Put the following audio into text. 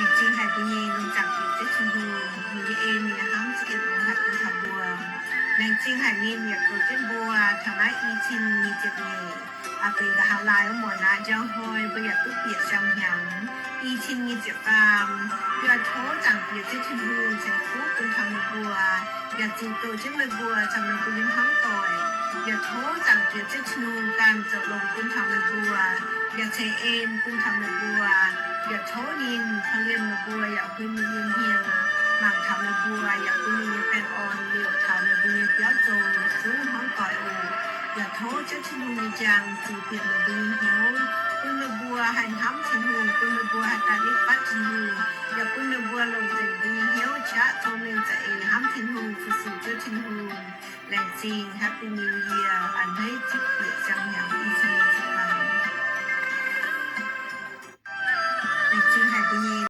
Laengz zingh haic mbuo nyei lungh zaangc Diex Ziouv Tin-Hungh, ninh nyei en, ninh nyei hnamv za'gengh longx haic bun taux mbuo. Laengz zingh haic ninh yaac goux jienv mbuo taux naaiv i cin nyic ziepc nyeic, benx nqa'haav laai wuov muonz aqv. Njang hnoi mbuo yaac duqv bieqc siang-hnyangx i cin nyic ziepc faam. Yaac tov zaangc Diex Ziouv Tin-Hungh ceix fuqv bun taux meih mbuo, yaac ziux goux jienv meih mbuo caux meih mbuo nyei hnamv doic. Yaac tov zaangc Diex Ziouv Tin-Hungh ganh zoux longx bun taux meih mbuo, yaac ceix en bun taux meih mbuo. Yaac tov ninh korv-lienh meih mbuo, yaac huin meih mbuo nyei hmien, mangc taux meih mbuo, yaac bun ninh nyei baengh orn liouc taux meih mbuo nyei biauv zong yietc zungv hnangv doic oc. Yaac tov Ziouv Tin-Hungh nyei njang ziux bieqc meih mbuo nyei hnyouv, bun meih mbuo haih hnamv Tin-Hungh, bun meih mbuo haih daaih nitv fatv Tin-Hungh, yaac bun meih mbuo longc nzengc mbuo nyei hnyouv qaqv cong-mengh za'eix hnamv Tin-Hungh, fu-sux Ziouv Tin-Hungh. Laengz zingh, Happy New Year, a'hneiv zipv bieqc siang-hnyangx i cin nyic ziepc faam. Laengz zingh haic mbuo nyei